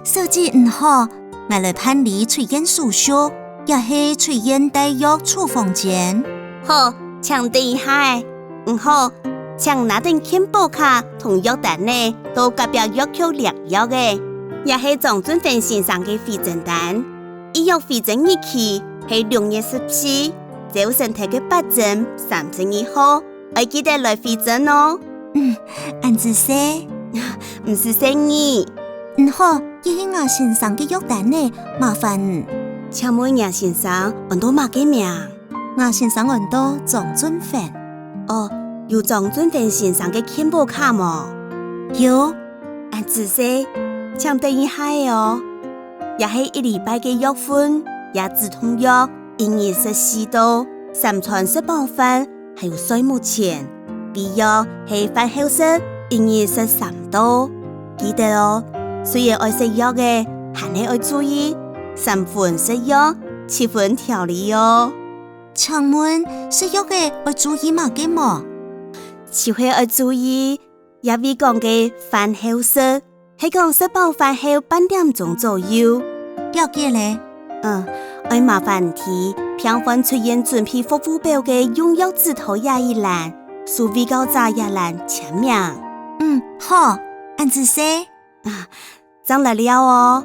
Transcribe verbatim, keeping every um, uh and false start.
小姐你好，𠊎來辦理出院手續，這係出院帶藥處方箋。好，請等一下仔。你好，請拿等健保卡同藥單仔到隔壁藥局領藥仔。這係張俊宏先生个回診單，醫藥回診日期係六月十四，朝晨頭个八點三十二號。 愛記得來回診哦。嗯，恁仔細。毋使細義。你好，這係吾先生个藥單仔，麻煩。請問若先生安到麼个名？吾先生安到張俊宏。哦，有張俊宏先生个健保卡無？有。恁仔細，請等一下仔哦。這係一禮拜个藥粉，這止痛藥，一日食四到，三餐食飽飯， 還有睡目前。胃藥係飯後食，一日食三到。記得哦，雖然愛食藥仔，還係愛注意，三分食藥，七分調理哦。請問食藥仔愛注意麼个無？就係愛注意，這位講个飯後食， 係講食飽飯後半點鐘左右。了解了。嗯，愛麻煩你拚換出院準備服務表个用藥指導這一欄，書衛教者這欄簽名。嗯，好，恁仔細。正來尞哦。